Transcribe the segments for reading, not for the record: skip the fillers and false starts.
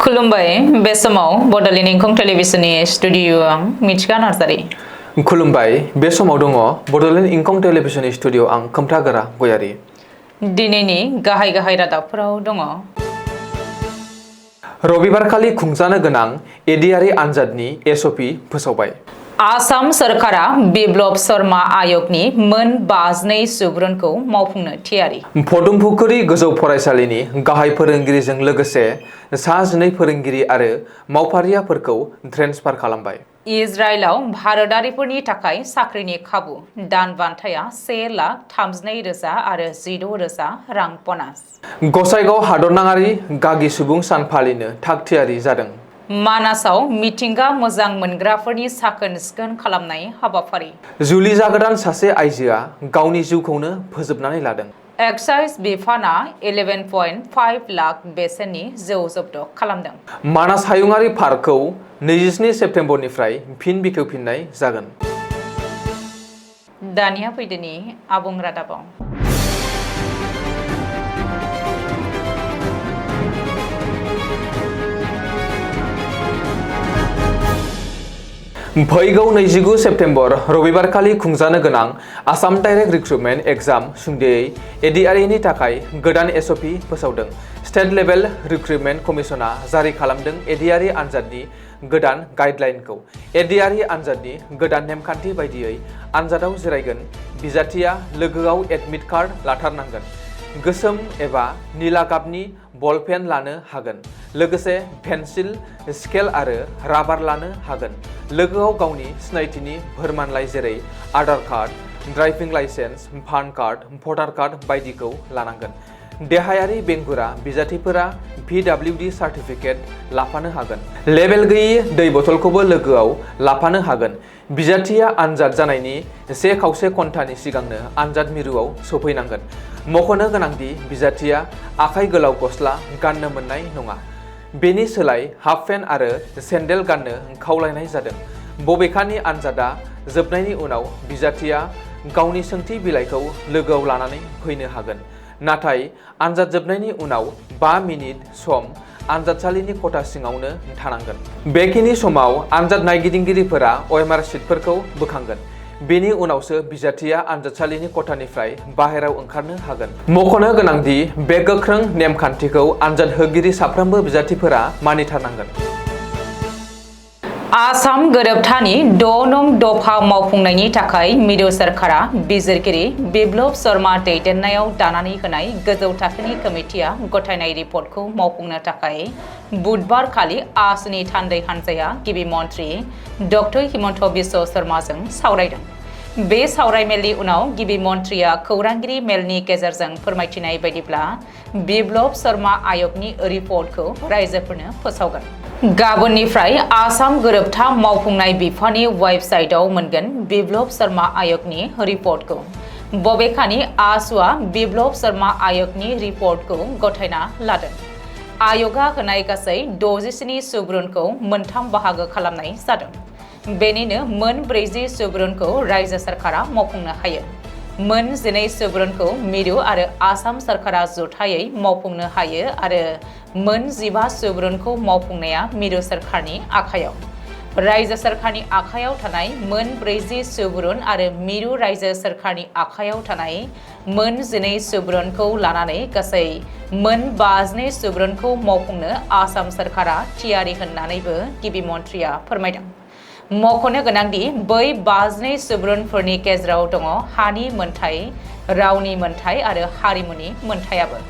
खुलुमबाय बे समाव बड'लेण्ड इंखं टेलिभिजननि स्टुडिअ आं मिथिका नार्जारि। खुलुमबाय बे समाव दङ बड'लेण्ड इंखं टेलिभिजननि स्टुडिअ आं खोमथागोरा गयारि। दिनैनि गाहाय रादाबफोराव दङ। रबिबारखालि खुंजानो गोनां एडिआरि आनजादनि एसअपि फोसावबाय। आसाम सरकारा बिप्लब शर्मा आयगनि मोन 52 सुबुरुनखौ मावफुंनो थियारि। पदुमपुखुरि गोजौ फरायसालिनि गाहाय फोरोंगिरिजों लोगोसे सा 12 फोरोंगिरि आरो मावफारियाफोरखौ ट्रेन्सफार खालामबाय। इजराइलाव भारतारिफोरनि थाखाय साख्रिनि खाबु दान बान्थाया 1,32,000 आरो 16,000 रां ब'नास। गसाइगाव हादरनाङारि गागि सुबुं सान फालिनो थाग थियारि जादों। मानासाव मिथिंगा मोजां मोनग्राफोरनि साखोन सिखोन खालामनाय हाबाफारि। जुलि जागोदान सासे आइजोआ गावनि जिउखौनो फोजोबनानै लादों। एक्साइज बिफाना 11.5 लाख बेसेननि जौ जब्द खालामदों। मानास हायुङारि पार्कखौ 27 सेप्तेम्बरनिफ्राय फिन बेखेवफिननाय जागोन। दानिया फैदोनि आबुं रादाबाव। फैगौ 29 सेप्तेम्बर रबिबारखालि खुंजानो गोनां आसाम डाइरेक्ट रिक्रुटमेन्ट एग्जाम सुंद'यै एडिआरिनि थाखाय गोदान एसअपि फोसावदों। स्टेट लेभेल रिक्रुटमेन्ट कमिसना जारि खालामदों एडिआरि आनजादनि गोदान गाइडलाइनखौ। एडिआरि आनजादनि गोदान नेमखान्थि बायदियै आनजादाव जिरायगोन बिजाथिया लोगोआव एडमिट कार्ड लाथारनांगोन। गोसोम एबा निला गाबनि बल पेन लानो हागोन। लोगोसे पेन्सिल, स्केल आरो राबार लानो हागोन। लोगोआव गावनि सिनायथिनि फोरमानलाइ जेरै Aadhaar card, driving licence, PAN card, voter card बायदिखौ लानांगोन। देहायारि बेंगुरा बिजाथिफोरा PWD सार्टिफिकेट लाफानो हागोन। लेबेल गैयि दै बथलखौबो लोगोआव लाफानो हागोन। बिजाथिया आनजाद जानायनि 1/4 घन्टानि सिगांनो आनजाद मिरुआव सफैनांगोन। मख'नो गोनांदि बिजाथिया आखाइ गोलाव गस्ला गाननो मोननाय नङा। बेनि सोलाय हाफ पेन्ट आरो सेन्डेल गाननो खावलायनाय जादों। बबेखानि आनजादा जोबनायनि उनाव बिजाथिया गावनि सोंथि बिलाइखौ लोगोआव लानानै फैनो हागोन। नाथाय आनजाद जोबनायनि उनाव 5 मिनिट सम आनजादसालिनि खथा सिङावनो थानांगोन। बेखिनि समाव आनजाद नायगिदिंगिरिफोरा OMR सिटफोरखौ बोखांगोन। बेनि उनावसो बिजाथिया आनजादसालिनि खथानिफ्राय बाहेरायाव ओंखारनो हागोन। मख'नो गोनांदि बे गोख्रों नेमखान्थिखौ आनजाद होगिरि साफ्रोमबो बिजाथिफोरा मानिथारनांगोन। आसाम गोरोबथानि 6 नं दफा मावफुंनायनि थाखाय मिरु सोरखारा बिजिरगिरि बिप्लब शर्मा दैदेननायाव दानानै होनाय गोजौ थाखोनि कमिटिया गथायनाय रिपर्टखौ मावफुंनो थाखाय बुधबारखालि आसुनि थान्दै हान्जाया गिबि मन्थ्रि डक्टर हिमन्त बिश्व शर्माजों सावरायदों। बे सावरायमेलनि उनाव गिबि मन्थ्रिया खौरांगिरि मेलनि गेजेरजों फोरमायथिनाय बायदिब्ला बिप्लब शर्मा आयगनि रिपर्टखौ रायजोफोरनो फोसावगोन। गाबोननिफ्राय आसाम गोरोबथा मावफुंनाय बिफाननि वेबसाइटआव मोनगोन बिप्लब शर्मा आयगनि रिपर्टखौ। बबेखानि आसुआ बिप्लब शर्मा आयगनि रिपर्टखौ गथायना लादों। आयगा होनाय गासै 67 सुबुरुनखौ मोनथाम बाहागो खालामनाय जादों। बेनिनो मोन 40 सुबुरुनखौ रायजो सरकारा मावफुंनो हायो। मोन 12 सुबुरुनखौ मिरु आरो आसाम सरकारा जथायै मावफुंनो हायो आरो मोन 15 सुबुरुनखौ मावफुंनाया मिरु सरकारनि आखायाव। रायजो सरकारनि आखायाव थानाय मोन 40 सुबुरुन आरो मिरु रायजो सरकारनि आखायाव थानाय मोन 12 सुबुरुनखौ लानानै गासै मोन 52 सुबुरुनखौ मावफुंनो आसाम सरकारा थियारि होननानैबो गिबि मन्थ्रिया फोरमायदों। मख'नो गोनांदि बै 52 सुबुरुनफोरनि गेजेराव दङ हानि मोनथाय, रावनि मोनथाय आरो हारिमुनि मोनथायाबो।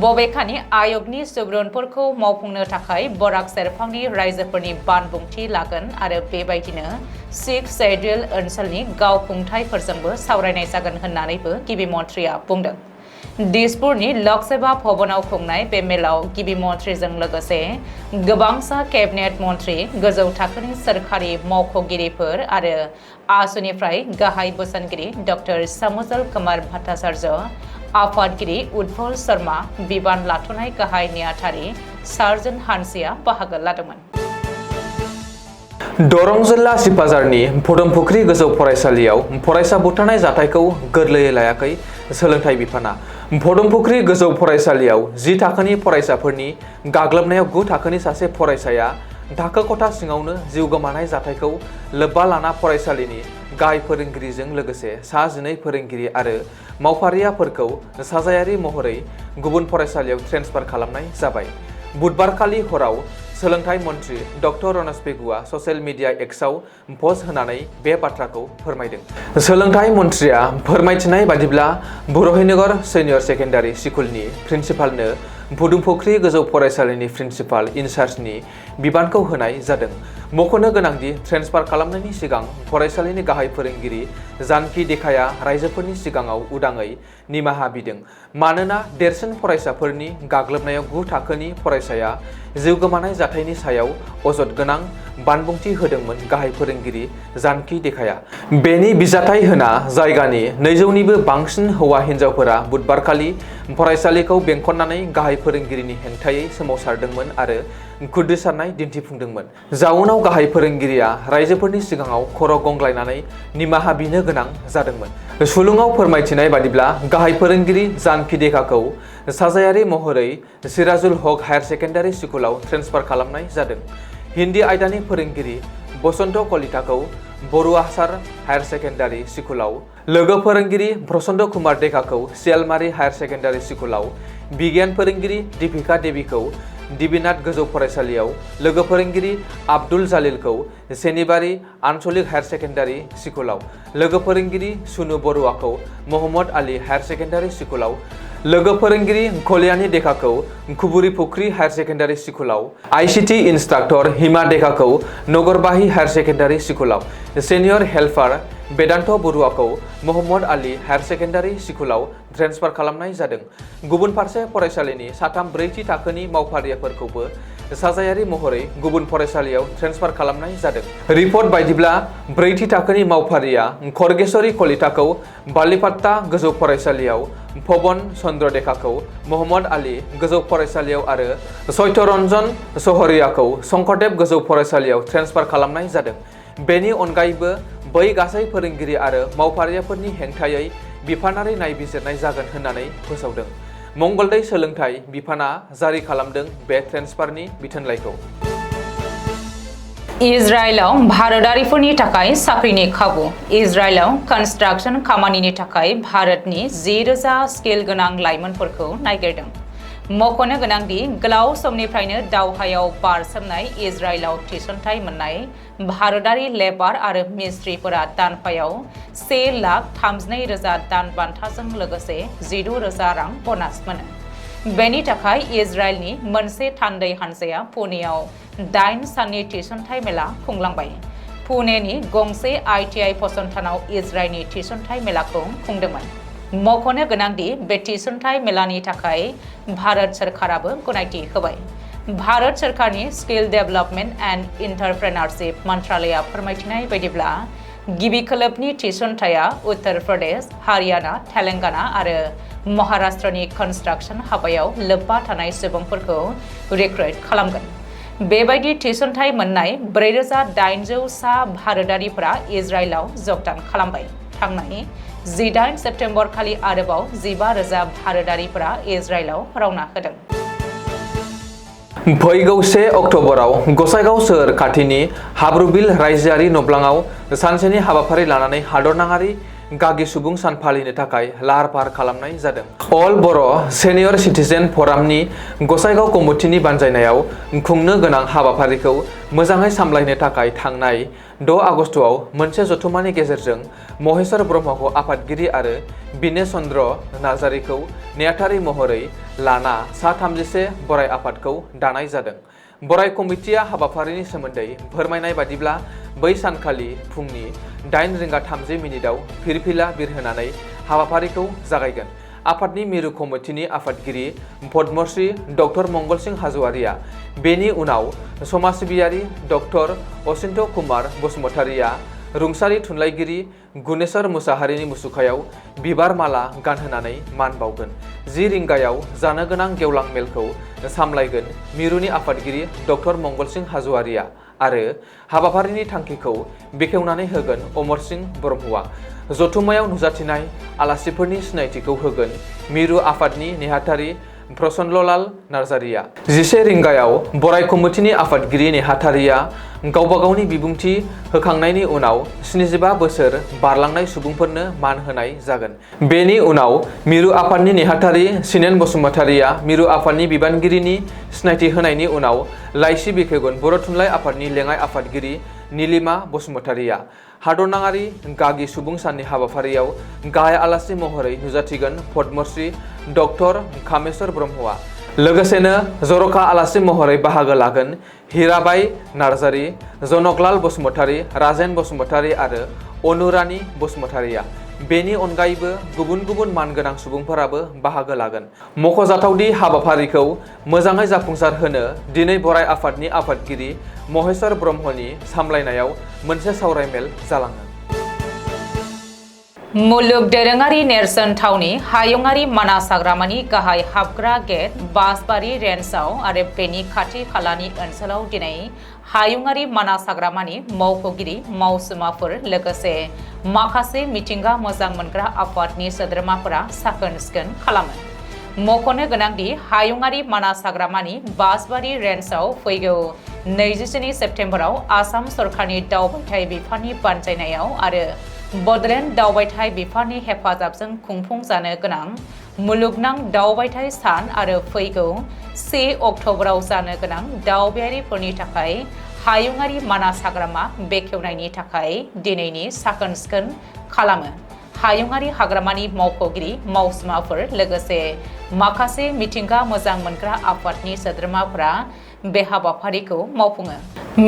बबेखानि आयगनि सुबुरुनफोरखौ मावफुंनो थाखाय बराक सेरफांनि रायजोफोरनि बानबुंथि लागोन आरो बेबायदिनो 6 शेड्युल ओनसोलनि गावखुंथायफोरजोंबो सावरायनाय जागोन होननानैबो गिबि मन्थ्रिया बुंदों। दिसपुरनि लकसभा भवनाव खुंनाय बे मेलाव गिबि मन्थ्रिजों लोगोसे गोबांसा केबिनेट मन्थ्रि, गोजौ थाखोनि सोरखारि मावख'गिरिफोर आरो आसुनिफ्राय गाहाय बोसोनगिरि डक्टर समुजल कुमार भट्टाचार्य, आफादगिरि उज्ज्वल शर्मा, बिबान लाथ'नाय गाहाय नेहाथारि सार्जन हानसिया बाहागो लादोंमोन। दरं जिल्ला सिपाझारनि पदुमपुखुरि गोजौ फरायसालियाव फरायसा बुथारनाय जाथायखौ गोरलैयै लायाखै सोलोंथाइ बिफाना। बदमपुख्रि गोजौ फरायसालियाव 10 थाखोनि फरायसाफोरनि गाग्लोबनायाव 9 थाखोनि सासे फरायसाया थाखो खथा सिङावनो जिउ गोमानाय जाथायखौ लोब्बा लाना फरायसालिनि गाहाय फोरोंगिरिजों लोगोसे सा 12 फोरोंगिरि आरो मावफारियाफोरखौ साजायारि महरै गुबुन फरायसालियाव ट्रेन्सफार खालामनाय जाबाय। बुधबारखालि हराव सोलोंथाइ मन्थ्रि doctor Ranoj Pegu social media एक्सआव पस्ट होनानै बे बाथ्राखौ फोरमायदों। सोलोंथाइ मन्थ्रिया फोरमायथिनाय बादिब्ला बर'हिनगर सिनियर सेकेन्डारि स्कुलनि प्रिन्सिपालनो बदमपुख्रि गोजौ फरायसालिनि प्रिन्सिपाल इनचार्जनि बिबानखौ होनाय जादों। मख'नो गोनांदि ट्रेन्सफार खालामनायनि सिगां फरायसालिनि गाहाय फोरोंगिरि जानकि देखाया रायजोफोरनि सिगाङाव उदाङै निमाहा बिदों मानोना देरसिन फरायसाफोरनि गाग्लोबनायाव 9 थाखोनि फरायसाया जिउ गोमानाय जाथायनि सायाव अजद गोनां बानबुंथि होदोंमोन गाहाय फोरोंगिरि जानकि देखाया। बेनि बिजाथाय होना जायगानि 200निबो बांसिन हौवा हिन्जावफोरा बुधबारखालि फरायसालिखौ बेंखननानै गाहाय फोरोंगिरिनि हेंथायै सोमावसारदोंमोन आरो खुद्रिसारनाय दिन्थिफुंदोंमोन। जाउनाव गाहाय फोरोंगिरिया रायजोफोरनि सिगाङाव खर' गंग्लायनानै निमाहा बिनो गोनां जादोंमोन। सुलुङाव फोरमायथिनाय बादिब्ला गाहाय फोरोंगिरि जानकि देखाखौ साजायारि महरै सिराजुल हक हायार सेकेन्डारि स्कुलाव ट्रेन्सफार खालामनाय जादों। हिन्दी आयदानि फोरोंगिरि बसन्त कलिताखौ बरुआसार हायार सेकेन्डारि स्कुलाव, लोगो फोरोंगिरि प्रचन्द कुमार देकाखौ सियालमारि हायार सेकेन्डारि स्कुलाव, बिगियान फोरोंगिरि दीपिका देवीखौ दिबिनाथ गोजौ फरायसालियाव, लोगो फोरोंगिरि आब्दुल जालिलखौ सेनिबारि आनसलिक हायार सेकेन्डारि स्कुलाव, लोगो फोरोंगिरि सुनु बरुआखौ मोहम्मद आली हायार सेकेन्डारि स्कुलाव, लोगो फोरोंगिरि कल्याणी देकाखौ कुबुरीपुख्रि हायार सेकेन्डारि स्कुलाव, ICT इन्सट्राक्टर हिमा देकाखौ नगरबाहि हायार सेकेन्डारि स्कुलाव, सेनियर हेल्पार बेदान्त बरुआखौ मोहम्मद आली हायार सेकेन्डारि स्कुलाव ट्रेन्सफार खालामनाय जादों। गुबुन फारसे फरायसालिनि साथाम ब्रैथि थाखोनि मावफारियाफोरखौबो साजायारि महरै गुबुन फरायसालियाव ट्रेन्सफार खालामनाय जादों। रिपर्ट बायदिब्ला ब्रैथि थाखोनि मावफारिया खरगेश्वरी कलिताखौ बालिपाट्टा गोजौ फरायसालियाव, पवन चन्द्र देकाखौ मोहम्मद आली गोजौ फरायसालियाव आरो चैतरन्जन सहरियाखौ शंकरदेव गोजौ फरायसालियाव ट्रेन्सफार खालामनाय जादों। बेनि अनगायैबो बै गासै फोरोंगिरि आरो मावफारियाफोरनि हेंथायै बिफानारि नायबिजिरनाय जागोन होननानै फोसावदों। मंगलदै सोलोंथाइ बिफाना जारि खालामदों बे ट्रेन्सफारनि बिथोनलाइखौ। इजराइलाव भारतारिफोरनि थाखाय साख्रिनि खाबु। इजराइलाव कन्स्ट्राक्शन खामानिनि थाखाय भारतनि 10,000 स्किल गोनां लाइमोनफोरखौ नागिरदों। मख'नो गोनांदि गोलाव समनिफ्रायनो दावहायाव बारसोमनाय इजराइलाव थिसनथाइ मोननाय भारतारि लेबार आरो मिस्ट्रिफोरा दानफायाव 1,32,000 दान बान्थाजों लोगोसे 16,000 रां ब'नास मोनो। बेनि थाखाय इजराइलनि मोनसे थान्दै हानजाया पुनेयाव 8 साननि थिसनथाइ मेला खुंलांबाय। पुनेनि गंसे ITI फसंथानाव इजराइलनि थिसनथाइ मेलाखौ खुंदोंमोन। मख'नो गोनांदि बे थिसनथाइ मेलानि थाखाय भारत सोरखाराबो गनायथि होबाय। भारत सोरखारनि स्किल डेभेलपमेन्ट एन्ड इन्टारप्रेनारशिप मन्त्रालया फोरमायथिनाय बायदिब्ला गिबि खोलोबनि थिसनथाइया उत्तर प्रदेश, हारियाना, तेलेंगाना आरो महाराष्ट्रनि कन्स्ट्राक्शन हाबायाव लोब्बा थानाय सुबुंफोरखौ रिक्रुट खालामगोन। बेबायदि थिसनथाइ मोननाय 4,800 सा भारतारिफोरा इजराइलाव जगदान खालामबाय। थांनाय 18 सेप्तेम्बर खालि आरोबाव 15,000 भारतारिफोरा इजराइलाव रवाना होदों। फैगौ 1 अक्ट'बराव गसाइगाव सोहोर खाथिनि हाब्रुबिल रायजोआरि नब्लाङाव सानसेनि हाबाफारि लानानै हादरनाङारि गागि सुबुं सान फालिनो थाखाय लाहार फाहार खालामनाय जादों। अल बर' सेनियर सिटिजेन फरामनि गसाइगाव कमिटिनि बानजायनायाव खुंनो गोनां हाबाफारिखौ मोजाङै सामलायनो थाखाय थांनाय 6 आगस्टआव मोनसे जथुम्मानि गेजेरजों महेश्वर ब्रह्मखौ आफादगिरि आरो बिनेश चन्द्र नार्जारिखौ नेहाथारि महरै लाना सा 31 बराय आफादखौ दानाय जादों। बराय कमिटिया हाबाफारिनि सोमोन्दै फोरमायनाय बादिब्ला बै सानखालि फुंनि 8:30 फिरफिला बिरहोनानै हाबाफारिखौ जागायगोन। आफादनि मिरु कमिटिनि आफादगिरि पद्मश्री डक्टर मंगलसिं हाज'वारिया बेनि उनाव समाज सिबियारि डक्टर अचिन्त कुमार बसुमतारिया रुंसारि थुनलाइगिरि गुनेश्वर मुसाहारिनि मुसुखायाव बिबार माला गानहोनानै मान बावगोन। 10 रिंगायाव जानो गोनां गेवलां मेलखौ सामलायगोन मिरुनि आफादगिरि डक्टर मंगलसिं हाज'वारिया आरो हाबाफारिनि थांखिखौ बेखेवनानै होगोन अमर सिंह ब्रह्मआ। जथुम्मायाव नुजाथिनाय आलासिफोरनि सिनायथिखौ होगोन मिरु आफादनि नेहाथारि प्रसन्नलाल नार्जारिया। 11 रिंगायाव बराय कमिटिनि आफादगिरि नेहाथारिया गावबा गावनि बिबुंथि होखांनायनि उनाव 75 बोसोर बारलांनाय सुबुंफोरनो मान होनाय जागोन। बेनि उनाव मिरु आफादनि नेहाथारि सिनेन बसुमतारिया मिरु आफादनि बिबानगिरिनि सिनायथि होनायनि उनाव लाइसि बेखेवगोन बर' थुनलाइ आफादनि लेङाइ आफादगिरि नीलिमा बसुमतारिया। हादरनाङारि गागि सुबुं साननि हाबाफारियाव गाहाय आलासि महरै नुजाथिगोन पद्मश्री डक्टर कामेश्वर ब्रह्मआ। लोगोसेनो जर'खा आलासि महरै बाहागो लागोन हिराबाई नार्जारि, जनकलाल बसुमतारी, राजेन बसुमतारी आरो अनुरानी बसुमतारिया। बेनि अनगायैबो गुबुन गुबुन मानगोनां सुबुंफोराबो बाहागो लागोन। मख'जाथावदि हाबाफारिखौ मोजाङै जाफुंसार होनो दिनै बराय आफादनि आफादगिरि महेश्वर ब्रह्मनि सामलायनायाव मोनसे सावरायमेल जालाङो। मुलुग दोरोङारि नेरसोन थावनि हायुङारि मानास हाग्रामानि गाहाय हाबग्रा गेट बासबारि रेन्जआव आरो बेनि खाथि खालानि ओनसोलाव दिनै हायुङारि मानास हाग्रामानि मावख'गिरि मावसुमाफोर लोगोसे माखासे मिथिंगा मोजां मोनग्रा आफादनि सोद्रोमाफोरा साखोन सिखोन खालामो। मख'नो गोनांदि हायुङारि मानास हाग्रामानि बासबारि रेन्जआव फैगौ 27 सेप्तेम्बराव आसाम सरकारनि दावबायथाय बिफाननि बानजायनायाव आरो बड'लेण्ड दावबायथाय बिफाननि हेफाजाबजों खुंफुंजानो गोनां मुलुगनां दावबायथाय सान आरो फैगौ 1 अक्ट'बराव जानो गोनां दावबायारिफोरनि थाखाय हायुङारि मानास हाग्रामा बेखेवनायनि थाखाय दिनैनि साखोन सिखोन खालामो। हायुङारि हाग्रामानि मावख'गिरि मावसुमाफोर लोगोसे माखासे मिथिंगा मोजां मोनग्रा आफादनि सोद्रोमाफोरा बे हाबाफारिखौ मावफुङो।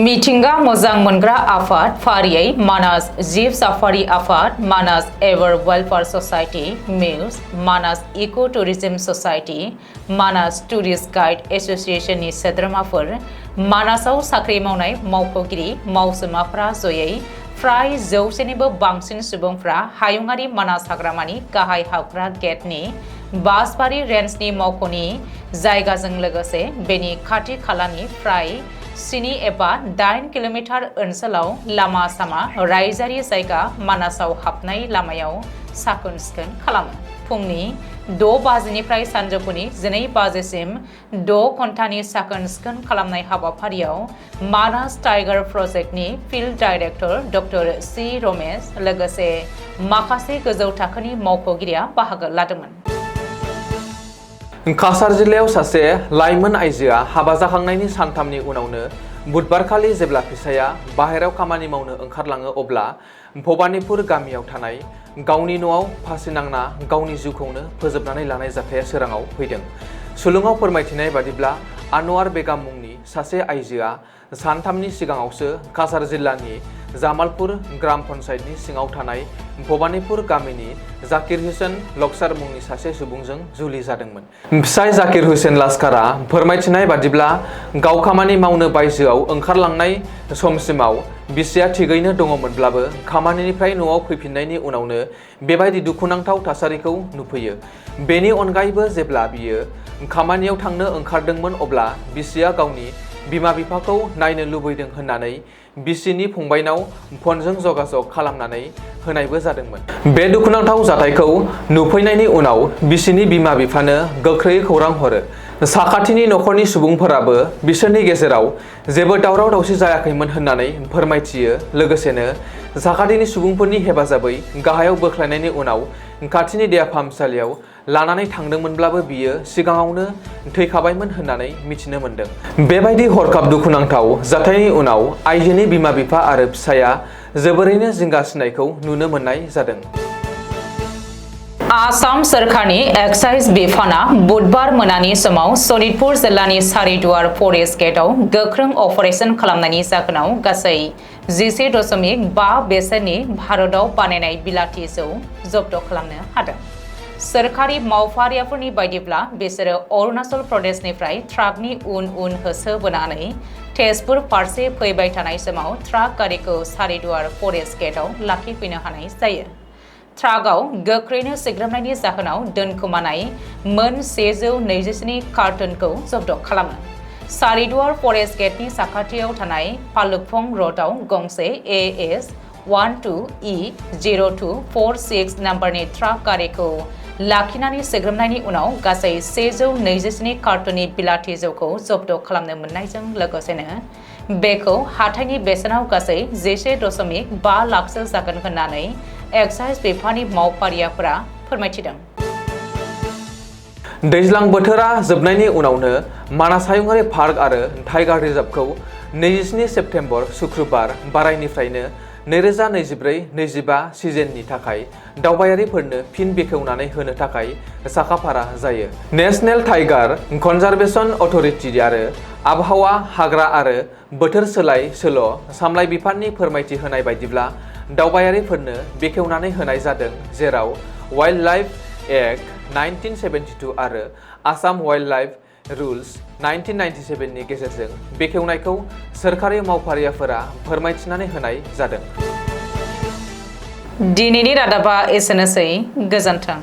मिथिंगा मोजां मोनग्रा आफाद फारियै मानास जिब साफारि आफाद, मानास एभार वेलफेयार ससाइटि, मिउज, मानास इक' टुरिजम ससाइटि, मानास टुरिस्ट गाइड एस'सिएशननि सोद्रोमाफोर, मानासाव साख्रि मावनाय मावख'गिरि मावसुमाफोरा जयै फ्राय 100निबो बांसिन सुबुंफ्रा हायुङारि मानास हाग्रामानि गाहाय हाबग्रा गेटनि बासबारि रेन्जनि मावख'नि जायगाजों लोगोसे बेनि खाथि खालानि फ्राय 7 एबा 8 किल'मिटार ओनसोलाव लामा सामा रायजोआरि जायगा मानासाव हाबनाय लामायाव साखोन सिखोन खालामो। फुंनि 6 बाजिनिफ्राय सानजौफुनि 12 बाजिसिम 6 घन्टानि साखोन सिखोन खालामनाय हाबाफारियाव मानास टाइगार प्रजेक्टनि फिल्ड डाइरेक्टर डक्टर सि रमेश लोगोसे माखासे गोजौ थाखोनि मावख'गिरिया बाहागो लादोंमोन। काछार जिल्लायाव सासे लाइमोन आइजोआ हाबा जाखांनायनि सानथामनि उनावनो बुधबारखालि जेब्ला फिसाया बाहेरायाव खामानि मावनो ओंखारलाङो अब्ला भबानिपुर गामियाव थानाय गावनि न'आव फासि नांना गावनि जिउखौनो फोजोबनानै लानाय जाथाया सोराङाव फैदों। सुलुङाव फोरमायथिनाय बादिब्ला आनवार बेगाम मुंनि सासे आइजोआ सानथामनि सिगाङावसो काछार जिल्लानि जामालपुर ग्राम पन्चायतनि सिङाव थानाय भबानिपुर गामिनि जाकिर हुसेन लक्सार मुंनि सासे सुबुंजों जुलि जादोंमोन। फिसाय जाकिर हुसेन लास्कारा फोरमायथिनाय बादिब्ला गाव खामानि मावनो बायजोआव ओंखारलांनाय समसिमाव बिसिया थिगैनो दङमोनब्लाबो खामानिनिफ्राय न'आव फैफिननायनि उनावनो बेबायदि दुखुनांथाव थासारिखौ नुफैयो। बेनि अनगायैबो जेब्ला बियो खामानियाव थांनो ओंखारदोंमोन अब्ला बिसिया गावनि बिमा बिफाखौ नायनो लुबैदों होननानै बिसिनि फंबायनाव फनजों जगाजग खालामनानै होनायबो जादोंमोन। बे दुखुनांथाव जाथायखौ नुफैनायनि उनाव बिसिनि बिमा बिफानो गोख्रै खौरां हरो। साखाथिनि न'खरनि सुबुंफोराबो बिसोरनि गेजेराव जेबो दावराव दावसि जायाखैमोन होननानै फोरमायथियो। लोगोसेनो साखाथिनि सुबुंफोरनि हेफाजाबै गाहायाव बोख्लायनायनि उनाव खाथिनि देहा फाहामसालियाव लानानै थांदोंमोनब्लाबो बियो सिगाङावनो थैखाबायमोन होननानै मिथिनो मोन्दों। बेबायदि हरखाब दुखुनांथाव जाथायनि उनाव आइजोनि बिमा बिफा आरो फिसाया जोबोरैनो जिंगासिनायखौ नुनो मोननाय जादों। आसाम सरकारनि एक्साइज बिफाना बुधबार मोनानि समाव सनितपुर जिल्लानि सारिदुवार फरेस्ट गेटआव गोख्रों अपारेशन खालामनायनि जाहोनाव गासै 11.5 बेसेननि भारतआव बानायनाय बिलाथि जौ जब्द खालामनो हादों। सोरखारि मावफारियाफोरनि बायदिब्ला बिसोरो अरुणाचल प्रदेशनिफ्राय ट्राकनि उन होसोबोनानै तेजपुर फारसे फैबाय थानाय समाव ट्राक गारिखौ सारिदुवार फरेस्ट गेटआव लाखिफैनो हानाय जायो। ट्राकआव गोख्रैनो सिग्रोमनायनि जाहोनाव दोनखोमानाय मोन 127 कार्टनखौ जब्द खालामो। सारिदुवार फरेस्ट गेटनि साखाथियाव थानाय फालुकफं रडआव गंसे AS 12E0246 नम्बरनि ट्राक गारिखौ लाखिनानै सोग्रोमनायनि उनाव गासै 127 कार्टननि बिलाथि जौखौ जब्द खालामनो मोननायजों लोगोसेनो बेखौ हाथाइनि बेसेनाव गासै 11.5 लाखसो जागोन होननानै एक्साइज बिफाननि मावफारियाफोरा फोरमायथिदों। दैज्लां बोथोरा जोबनायनि उनावनो मानास हायुङारि पार्क आरो टाइगार रिजार्भखौ 27 सेप्तेम्बर शुक्रबार बारायनिफ्रायनो 2024-25 सिजननि थाखाय दावबायारिफोरनो फिन बेखेवनानै होनो थाखाय साखाफारा जायो। नेशनेल टाइगार कनजारभेशन अथ'रिटि आरो आबहावा, हाग्रा आरो बोथोर सोलाय सोल' सामलाय बिफाननि फोरमायथि होनाय बायदिब्ला दावबायारिफोरनो बेखेवनानै होनाय जादों, जेराव वाइल्ड लाइफ एक्ट 1972 आरो आसाम वाइल्ड लाइफ रुल्स 1997 नि गेजेरजों बेखेवनायखौ सोरखारि मावफारियाफोरा फोरमायथिनानै होनाय जादों। दिनैनि रादाबा एसेनोसै। गोजोन्थों।